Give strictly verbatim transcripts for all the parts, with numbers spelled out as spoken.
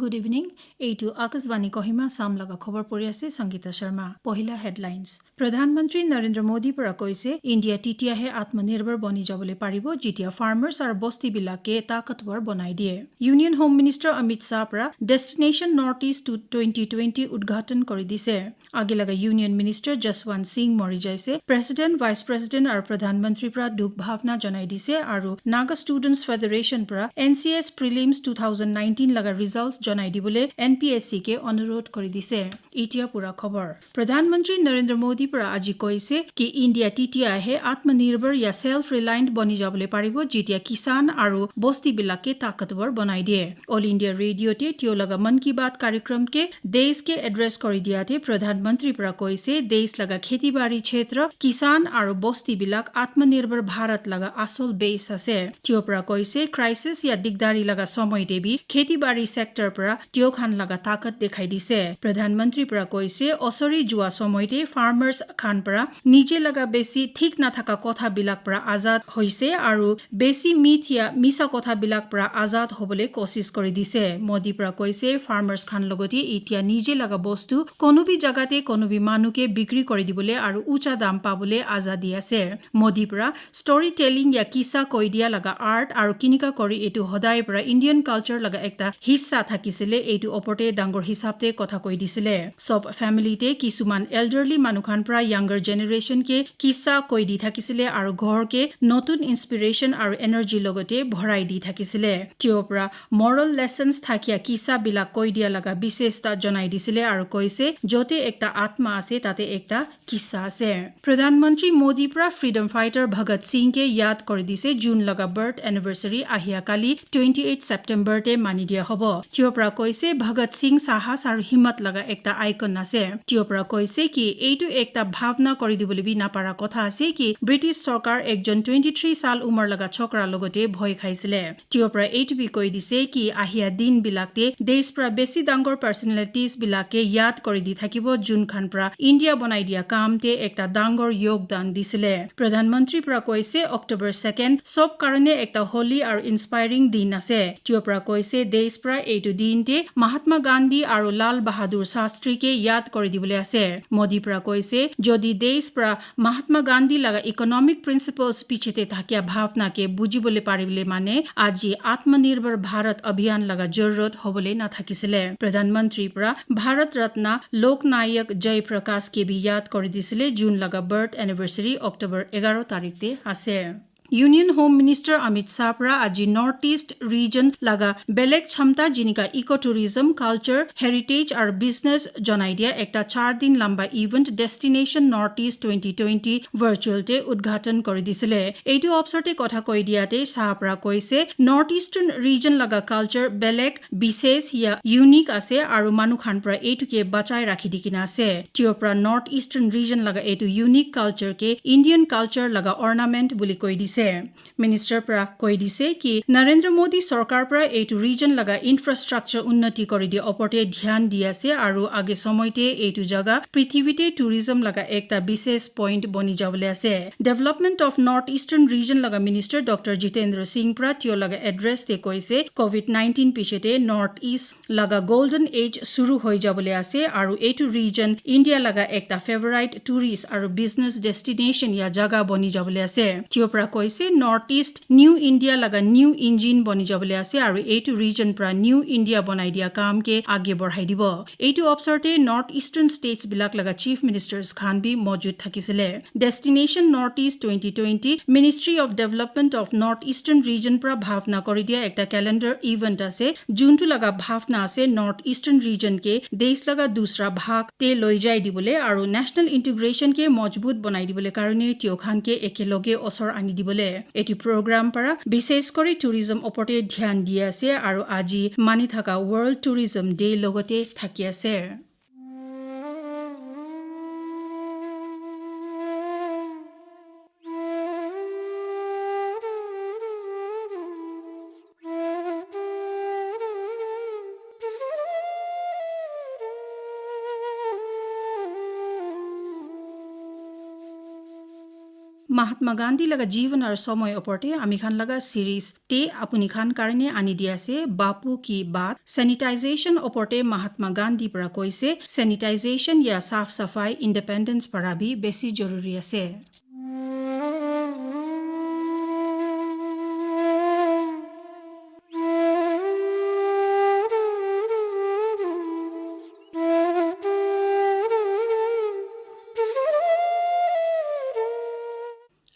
Good evening. এইটো আকাশবাণী কহিমা চাম লগা খবৰ পৰি আছে সংগীতা শৰ্মা। পহিলা হেডলাইনছ। প্ৰধানমন্ত্ৰী নৰেন্দ্ৰ মোদী পৰা কৈছে, ইণ্ডিয়া তেতিয়াহে আত্মনিৰ্ভৰ বনি যাবলৈ পাৰিব, যেতিয়া ফাৰ্মাৰ্ছ আৰু বস্তিবিলাকে তাকতবৰ বনাই দিয়ে। ইউনিয়ন হোম মিনিষ্টাৰ অমিত শ্বাহ পৰা ডেষ্টিনেশ্যন নৰ্থ ইষ্ট টু টুৱেণ্টি টুৱেণ্টি উদ্ঘাটন কৰি দিছে। আগে লগা ইউনিয়ন মিনিষ্টাৰ যশৱন্ত সিং মৰিজাইছে প্ৰেচিডেণ্ট, ভাইচ প্ৰেচিডেণ্ট আৰু প্ৰধানমন্ত্ৰীৰ পৰা দুখ ভাৱনা জনাই দিছে আৰু নাগা ষ্টুডেণ্টছ ফেডাৰেশ্যন পৰা এন চি এছ প্ৰিলিমছ টু থাউজেণ্ড নাইনটিন লগা ৰিজাল্টছ জনাই দিবলৈ এন পি এছ চি কে অনুৰোধ কৰি দিছে। এতিয়া পুৰা খবৰ। প্ৰধানমন্ত্ৰী নৰেন্দ্ৰ মোদীৰ পৰা আজি কৈছে কি ইণ্ডিয়া তেতিয়াহে আত্মনিৰ্ভৰ য়া ছেল্ফ ৰিলায়েণ্ট বনি যাবলৈ পাৰিব, যেতিয়া কিষাণ আৰু বস্তিবিলাকে তাকতবৰ বনাই দিয়ে। অল ইণ্ডিয়া ৰেডিঅ'তে তেওঁ লগা মন কী বাত কাৰ্যক্ৰমকে দেশকে এড্ৰেছ কৰি দিয়াতে প্ৰধানমন্ত্ৰীৰ পৰা কৈছে, দেশ লগা খেতিবাৰী ক্ষেত্ৰ, কিষাণ আৰু বস্তিবিলাক আত্মনিৰ্ভৰ ভাৰত লগা আচল বেছ আছে। তেওঁৰ পৰা কৈছে, ক্ৰাইচিছ য়া দিগদাৰী লগা সময়তে বি খেতিবাৰী ছেক্টৰ পৰা তেওঁ খান লগা তাকত দেখাই দিছে। প্ৰধানমন্ত্ৰীৰ পৰা কৈছে, ওচৰি যোৱা সময়তে ফাৰ্মাৰ্ছ খান পৰা নিজে লগা বেছি ঠিক নাথাকা কথাবিলাক পৰা আজাদ হৈছে আৰু বেছি মিথ য়া মিছা কথাবিলাক পৰা আজাদ হ'বলৈ কচিছ কৰি দিছে। মোদীৰ পৰা কৈছে, ফাৰ্মাৰ্ছ খান লগতে এতিয়া নিজে লগা বস্তু কোনোবি জাগাতে কোনোবি মানুহকে বিক্ৰী কৰি দিবলৈ আৰু উচা দাম পাবলৈ আজাদী আছে। মোদীৰ পৰা ষ্টৰী টেলিং য়া কিছা কৈ দিয়া লগা আৰ্ট আৰু কিনিকা কৰি এইটো সদায় পৰা ইণ্ডিয়ান কালচাৰ লগা একটা হিচ্ছা থাকিছিলে, এইটো ওপৰতে ডাঙৰ হিচাপতে কথা কৈ দিছিলে। চব ফেমিলিতে কিছুমান এল্ডাৰলি মানুহখান পৰা য়াংগাৰ জেনেৰেশ্যনকে কিছা কৈ দি থাকিছিলে আৰু ঘৰকে নতুন ইনস্পিৰেশ্যন আৰু এনাৰ্জি লগতে ভৰাই দি থাকিছিলে। তেওঁৰ পৰা মৰেল লেচনছ থাকিয়া কিছাবিলাক কৈ দিয়া লগা বিশেষতা জনাই দিছিলে আৰু কৈছে, য'তে একটা আত্মা আছে, তাতে একটা কিছা আছে। প্ৰধানমন্ত্ৰী মোদীৰ পৰা ফ্ৰিডম ফাইটাৰ ভগত সিংকে য়াদ কৰি দিছে। জুন লগা বাৰ্থ এনিভাৰ্চাৰী আহিয়া কালি টুৱেণ্টি এইট ছেপ্টেম্বৰতে মানি দিয়া হ'ব। তেওঁৰ পৰা কৈছে, ভগত সিং সাহস আৰু হিম্মত লগা একটা আইকন আছে। তেওঁৰ পৰা কৈছে কি এইটো একটা ভাৱনা কৰি দিবলৈ বি নাপাৰা কথা আছে কি ব্ৰিটিছ চৰকাৰ একজন টুৱেণ্টি থ্ৰী চাল উমৰ লগা চকৰা লগতে ভয় খাইছিলে। তেওঁৰ পৰা এইটো বি কৈ দিছে কি আহিয়া দিনবিলাকতে দেশ পৰা বেছি ডাঙৰ পাৰ্চনেলিটিজ বিলাকে য়াদ কৰি দি থাকিব, যোনখান পৰা ইণ্ডিয়া বনাই দিয়া কামতে একটা ডাঙৰ যোগদান দিছিলে। প্ৰধানমন্ত্ৰীৰ পৰা কৈছে, অক্টোবৰ ছেকেণ্ড চব কাৰণে একটা হলি আৰু ইনস্পায়াৰিং দিন আছে। তেওঁৰ পৰা কৈছে, দেশ পৰা এইটো দিনতে মহাত্মা গান্ধী আৰু লাল বাহাদুৰ শাস্ত্ৰীকে য়াদ কৰি দিবলৈ আছে। মোদীৰ পৰা কৈছে, যদি দেশ পৰা মহাত্মা গান্ধী লগা ইকনমিক প্ৰিন্সিপলছ পিছতে থাকিয়া ভাৱনাকে বুজিবলৈ পাৰিলে মানে আজি আত্মনিৰ্ভৰ ভাৰত অভিযান লগা জৰুৰত হ'বলৈ নাথাকিছিলে। প্ৰধানমন্ত্ৰীৰ পৰা ভাৰত ৰত্ন লোকনায়ক জয়প্ৰকাশকে বি য়াদ কৰি দিছিলে। জুন লগা বাৰ্থ এনিভাৰ্চাৰী অক্টোবৰ এঘাৰ তাৰিখতে আছে। ইউনিয়ন হোম মিনিষ্টাৰ অমিত শ্বাহ পৰা আজি নৰ্থ ইষ্ট ৰিজন লগা বেলেগ ক্ষমতা যেনেকা ইক' টুৰিজম, কালচাৰ, হেৰিটেজ আৰু বিজনেছ জনাই দিয়া একটা চাৰ দিন লম্বা ইভেণ্ট ডেষ্টিনেশ্যন নৰ্থ ইষ্ট টুৱেণ্টি টুৱেণ্টি ভাৰ্চুৱেলতে উদ্ঘাটন কৰি দিছিলে। এইটো অৱসৰতে কথা কৈ দিয়াতে শ্বাহ পৰা কৈছে, নৰ্থ ইষ্টাৰ্ণ ৰিজন লগা কালচাৰ বেলেগ বিশেষ য়া ইউনিক আছে আৰু মানুহখান পৰা এইটোকে বচাই ৰাখি দি কিনা আছে। তেওঁৰ পৰা নৰ্থ ইষ্টাৰ্ণ ৰিজন লগা এইটো ইউনিক কালচাৰকে ইণ্ডিয়ান কালচাৰ লগা অৰ্নামেণ্ট বুলি কৈ দিছে। মিনিষ্টাৰ পৰা কৈ দিছে কি নৰেন্দ্ৰ মোদী চৰকাৰ পৰা এইটো ৰিজন লগা ইনফ্ৰাষ্ট্ৰাকচাৰ উন্নতি কৰি দিয়া ওপৰতে ধ্যান দি আছে আৰু আগে সময়তে এইটো জাগা পৃথিৱীতে টুৰিজম লগা একটা বিশেষ পইণ্ট বনি যাবলৈ আছে। ডেভেলপমেণ্ট অফ নৰ্থ ইষ্টাৰ্ণ ৰিজন লগা মিনিষ্টাৰ ডক্টৰ জিতেন্দ্ৰ সিং পৰা তেওঁ লগা এড্ৰেছতে কৈছে, কভিড নাইনটিন পিছতে নৰ্থ ইষ্ট লগা গল্ডেন এজ শুৰু হৈ যাবলৈ আছে আৰু এইটো ৰিজন ইণ্ডিয়া লগা একটা ফেভাৰাইট টুৰিষ্ট আৰু বিজনেছ ডেষ্টিনেশ্যন য়া জাগা বনি যাবলৈ আছে। তেওঁৰ পৰা কৈছে, নৰ্থ ইষ্ট নিউ ইণ্ডিয়া লগা নিউ ইঞ্জিন বনি যাবলৈ আছে আৰু এইটো ৰিজন পৰা নিউ ইণ্ডিয়া বনাই দিয়া কামকে আগে বঢ়াই দিব। এইটো অৱসৰতে নৰ্থ ইষ্টাৰ্ণ ষ্টেটছ বিলাক লগা চিফ মিনিষ্টাৰ্ছ খান বি মজুদ থাকিছিলে। ডেষ্টিনেশ্যন নৰ্থ ইষ্ট টুৱেণ্টি টুৱেণ্টি মিনিষ্ট্ৰী অফ ডেভেলপমেণ্ট অফ নৰ্থ ইষ্টাৰ্ণ ৰিজন পৰা ভাৱনা কৰি দিয়া একটা কেলেণ্ডাৰ ইভেণ্ট আছে, যোনটো লগা ভাৱনা আছে নৰ্থ ইষ্টাৰ্ণ ৰিজনকে দেশ লগা দুচৰা ভাগতে লৈ যাই দিবলৈ আৰু নেশ্যনেল ইণ্টিগ্ৰেশ্যনকে মজবুত বনাই দিবলৈ কাৰণে তিয়োখানকে একেলগে ওচৰ আনি দিবলৈ। এইটো প্ৰগ্ৰাম পৰা বিশেষ কৰি টুৰিজম ওপৰতে ধ্যান দি আছে আৰু আজি মানি থকা ৱৰ্ল্ড টুৰিজম ডে লগতে থাকি আছে। Mahatma Gandhi laga jivan aru somoy oporte ami khan laga series te apuni khan karne ani di ase Bapu Ki Baat. Sanitization oporte Mahatma Gandhi para koise, sanitization ya saf safai independence para bi besi joruri ase.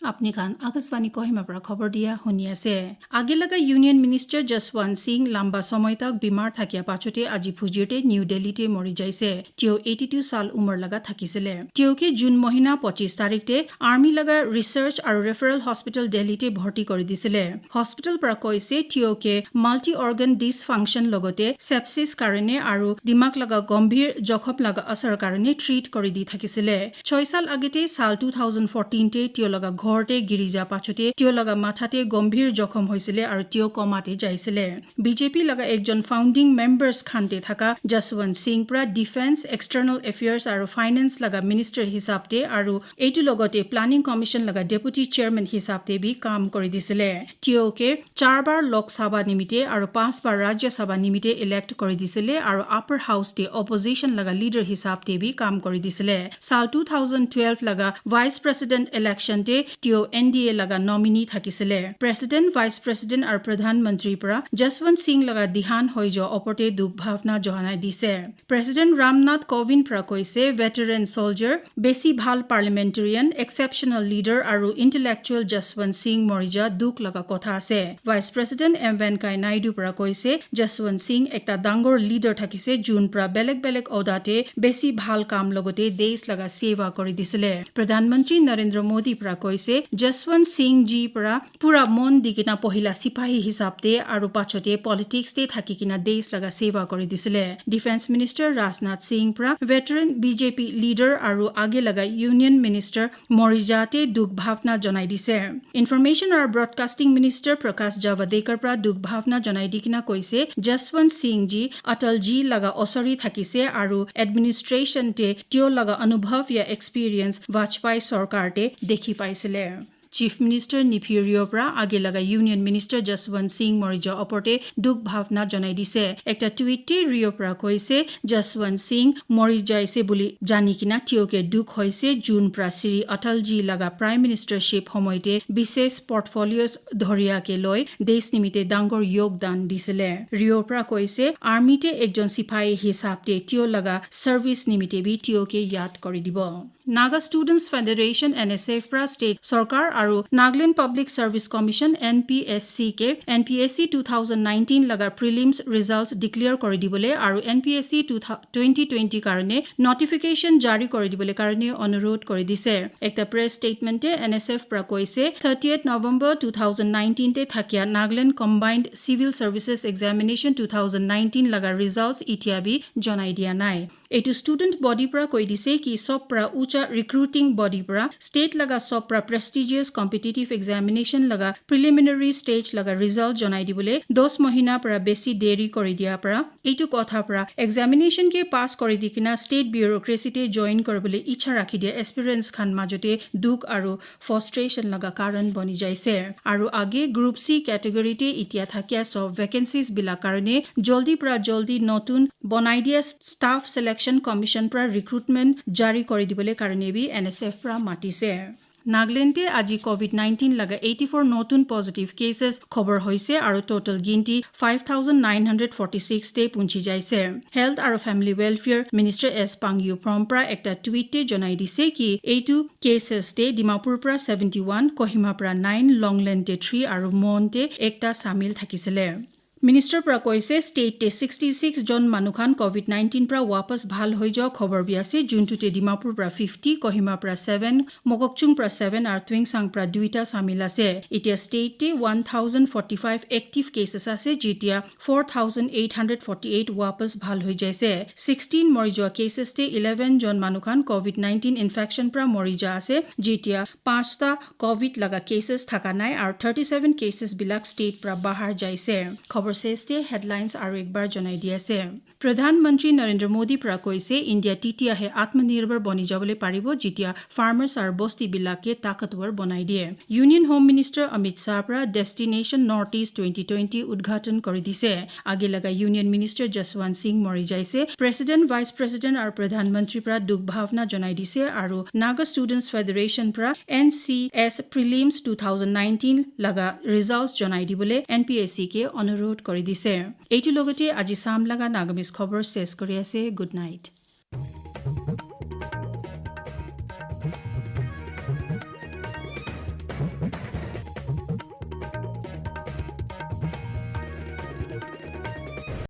Apni khan Akashvani Kohima para khobor dia huni ase. Age laga Union Minister Jaswant Singh lamba somoy tak bimar thakia pachote aji phujir te New Delhi te mori jaise. Tio eighty two sal umar laga thakisile. Tio ke June mohina pochis tarik te Army laga Research aru Referral Hospital Delhi te bhorti kori disile. Hospital para koise tio ke multi organ dysfunction logote sepsis karone aru dimak laga gombhir jokhom laga asar karone treat kori di thakisile. Choi sal agete sal two thousand fourteen te tio laga ghor te giri ja pachote tio laga matha te gombhir jokhom hoisile aru tio coma te jaisile. B J P laga ekjon founding members khan te thaka Jaswant Singh para Defence, External Affairs aru Finance laga Minister hisab te aru eitu logote Planning Commission laga Deputy Chairman hisab te bi kam kori disile. Tio ke char bar Lok Sabha nimite aru panch bar Rajya Sabha nimite elect kori disile aru Upper House te opposition laga leader hisab te bi kam kori disile. Sal two thousand twelve laga Vice President election te tio N D A laga nominee thakisile. President, Vice President aru Pradhan Mantri para Jaswant Singh laga dihan hoi jo oporte dukh bhavna johanai dise. President Ram Nath Kovind para koise, veteran soldier, besi bhal parliamentarian, exceptional leader aru intellectual Jaswant Singh morija dukh laga kotha ase. Vice President M Venkaiah Naidu para koise, Jaswant Singh ekta dangor leader thakise, jun para beleg beleg oda te besi bhal kam logote desh laga seva kori disile. Pradhan Mantri Narendra Modi para koise, Jaswant Singh ji para pura mon di kena pohila sipahi hisab te aru pachote politics te thaki kena desh laga seva kori disile. Defence Minister Rajnath Singh para veteran B J P leader aru age laga Union Minister morija te dukh bhavna janai dise. Information aru Broadcasting Minister Prakash Javadekar para dukh bhavna janai di kena koise, Jaswant Singh ji Atal ji laga osori thakise aru administration te tio laga anubhav ya experience Vajpayee sorkar te dekhi paisile. Chief Minister Neiphiu Rio para age laga Union Minister Jaswant Singh morija oporte dukh bhavna janai dise. Ekta tweet te Rio para koise, Jaswant Singh mori jaise buli jani kena tio ke dukh hoise, jun para Shri Atal ji laga Prime Ministership homoy te bishesh portfolios dhoria ke loi desh nimite dangor yogdan disile. Rio para koise, army te ekjon sipahi hisab te tio laga service nimite bi tio ke yad kori dibo. Naga Students Federation, N S F, pra state sarkar aru Nagaland Public Service Commission, N P S C, ke N P S C two thousand nineteen laga prelims results declare kori dibole aru N P S C two thou-, twenty twenty karone notification jari kori dibole karone onurodh kori dise. Ekta press statement te N S F pra koise, thirtieth November two thousand nineteen te thakia Nagaland Combined Civil Services Examination two thousand nineteen laga results itia bi jonai dia nai. Etu student body pra koi dise ki sob pra ucha recruiting body pra state laga sob pra prestigious competitive examination laga preliminary stage laga result jonai dibole dos mohina pra besi deri kori dia pra etu kotha pra examination ke pass kori di kena state bureaucracy te join koribole icha rakhi dia aspirants khan majote dukh aru frustration laga karan bani jaise. Aru age Group C category te itia thakia sob vacancies bila karone joldi pra joldi notun bonai dia Staff Selection Commission pra recruitment jari kori dibole karone bi N S F pra matise. Nagaland te aji covid nineteen laga eighty four notun positive cases khobor hoise aru total ginti five thousand nine hundred forty six te punchi jaise. Health aru Family Welfare Minister S Pangyu Prom pra ekta tweet te jonai dise ki eitu cases te Dimapur pra seventy one, Kohima pra nine, Longland te three aru Mon te ekta samil thakisile. Minister pra koise state te sixty six jon manu khan covid nineteen pra wapas bhal hoi jo khobor bi ase, juntu te Dimapur pra fifty, Kohima pra seven, Mokokchung pra seven aru Tuensang pra duita samil ase. Itia state te one thousand forty five active cases ase, jitia four thousand eight hundred forty eight wapas bhal hoi jaise. Sixteen mori jua cases te eleven jon manu khan covid nineteen infection pra mori ja ase, jitia panchta covid laga cases thaka nai aru thirty seven cases bilak state pra bahar jaise. Khobor ses te headlines aru ekbar jonai di ase. Pradhan Mantri Narendra Modi pra koise India titiahe atmanirbhar boni jabole paribo jitia farmers aru bosti bilake takatwar bonai diye. Union Home Minister Amit Shah pra Destination North East twenty twenty udghatan kori dise. Age laga Union Minister Jaswant Singh Mori jaise, President, Vice President aru Pradhan Mantri pra dukh bhavna janai dise aru Naga Students Federation pra N C S Prelims two thousand nineteen laga results janai dibole N P S C ke anurodh kori dise. Eitu logote aji sam laga Nagamese khobor ses kori ase. Good night.